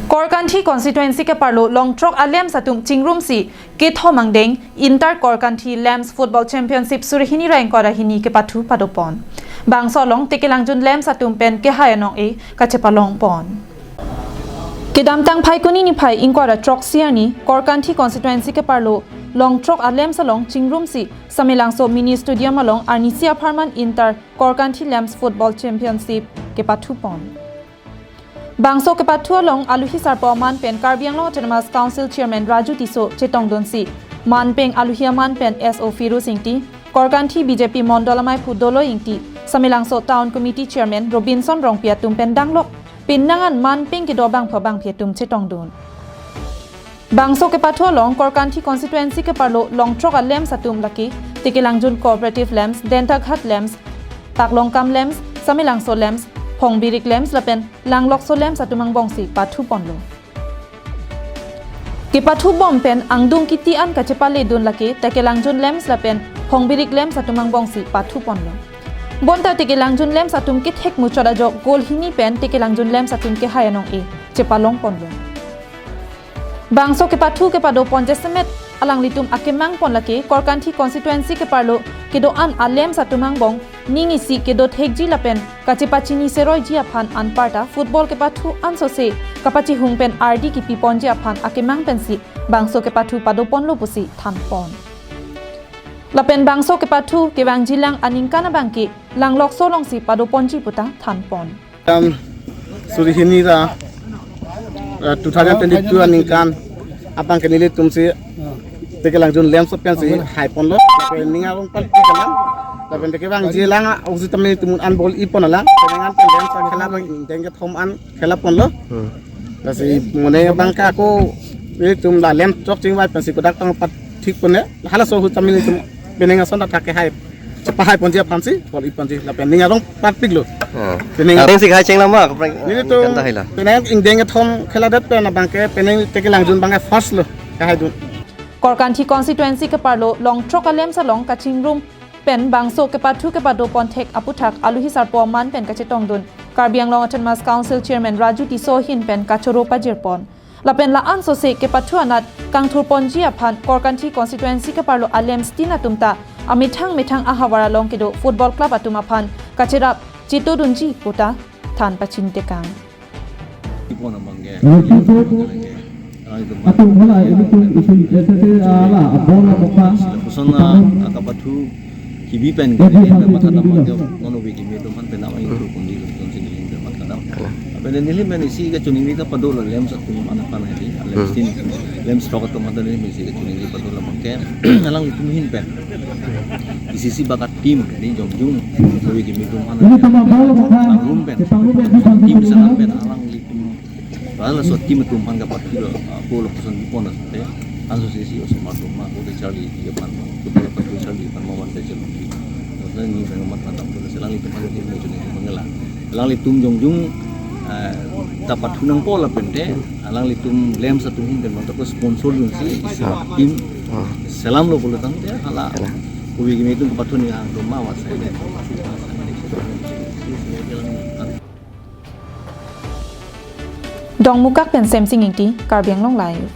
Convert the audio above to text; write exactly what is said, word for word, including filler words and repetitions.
Korkanthi constituency keparlo longthrok a-LAMPS atum chingrumsi kethom angdeng Inter Korkanthi LAMPS Football Championship suri hini ra ingkoi ra hini kepathu padopon. Bangso along Tekelangjun LAMPS atum pen kehai anong-e kachepalongpon. Kedamtang Phaikuni niphai ingkoi ra throksi arni Korkanthi constituency keparlo longthrok a-LAMPS along chingrumsi Samelangso Mini Stadium along arnisi apharman Inter Korkanthi LAMPS Football Championship kepathupon. Bangso kepathu along aluhi sarpo aman pen Karbi Anglong Autonomous Council Chairman Raju Tisso chetongdunsi, manpeng aluhi aman pen S O Firuz Ingti, Korkanthi B J P Mondol amaiphu Doloi Ingti, Samelangso Town Committee Chairman Robinson Rongpi atum pen danglok pinnangan manpeng kedo bangpho bangphi atum chetongdun. Bangso kepathu along Korkanthi constituency keparlo longthrok a-LAMPS atum lake Tekelangjun Cooperative LAMPS, Dentaghat LAMPS, Taklongkam LAMPS, Samelangso LAMPS, Phongbirik LAMPS lapen Langlokso LAMPS atum angbongsi pathuponlo. Kepathubom pen angdung kiti an kachepaledun lake Tekelangjun LAMPS lapen Phongbirik LAMPS atum angbongsi pathuponlo. Bonta Tekelangjun LAMPS atum kethek muchot ajok goal hini pen Tekelangjun LAMPS atum kehai anong-e chepalongponlo. Bangso kepathu kepadopon jasemet alanglitum akemangpon lake Korkanthi constituency keparlo kedo-an a-LAMPS atum angbong ning isi kedo thekji lapen kachepachini seroiji aphan anparta football kepathu ansose kapachihung pen ardi kipiponji aphan akemang pensi bangso kepathu padoponlo pusi thanpon. Lapen bangso kepathu kevangjilang aningkan abangke Langlokso alongsi padoponji puta thanpon. Kan suri hini ra, eh, two thousand twenty-two aningkan abangke nelitumsi Tekelangjun LAMPS pensi haiponlo. Lapen ning arong parpik alam. Lapen tekevangjilang a-usi tame tumun an ball ipon alam. Penang an pen LAMPS akhela abang ingdeng kethom an khelaponlo. Hmm. Lasi mone abangke ako itum la LAMPS chok chingvai pensi kodak tang pathikponne. Halaso ahut tame itum penang ason athak kehai, chepahaiponji aphansi ball iponji lapen ning arong parpiklo. Ah. Penang areng si kehai cheng lama, kaprek, nelitum kanta hila. Penang ingdeng kethom kheladet pen abangke penang Tekelangjun abangke first lo kehaidun. Korkanthi constituency keparlo longthrok a-LAMPS along kachingrum pen bangso kepathu kepadopon thek aputhak aluhi sarpo aman pen kachetongdun Karbi Anglong Autonomous Council Chairman Raju Tisso ahin pen kachoro pajirpon. Lapen la ansose kepathu anat kangthurponji aphan Korkanthi constituency keparlo a-LAMPS tin atum ta amethang methang ahavar along kedo football club atum aphan kacherap chitodunji puta than pachintekang. Ipon abangke, ipon abangke, atum hala ilitum isi S S A ala abon abangke. Sila pusona akapathu kibi pen ke neli pen matha dam ke non obi kimi atum aphan pen amai itu kundi atum si neli pen matha dam. Apa neli pen isi kachiningri kapadola LAMPS atum aphan aphan hedi, LAMPS tin, LAMPS throk atum aphan neli isi kachiningri kapadola abangke alanglitum ahin pen isi isi bakat team ni jongjung obi kimi atum aphan. Ini tama bal abangke. Angrum pen. Kita angrum pen. Team selam pen alanglitum. Padahal so team atum aphan kapathu lo, ah, ball puson di pon asonte. Ansose isi osomar atum ma, ball charli di aphan ma, football pathu charli aphan ma wan te chelong di. Matlab ni bang mat matam tu selang itum aphan ni muncul ni mangala. Selang itum jongjung, eh, kapathu nangpo lapen te, alanglitum LAMPS atum ahin pen mantap sponsor dunsi, isi team selam lo pulo tangte, hala. Obi kimi atum kapathu ni hang atum ma wan sai. Dongmukak pen Semsing Ingti, Karbi Anglong Live.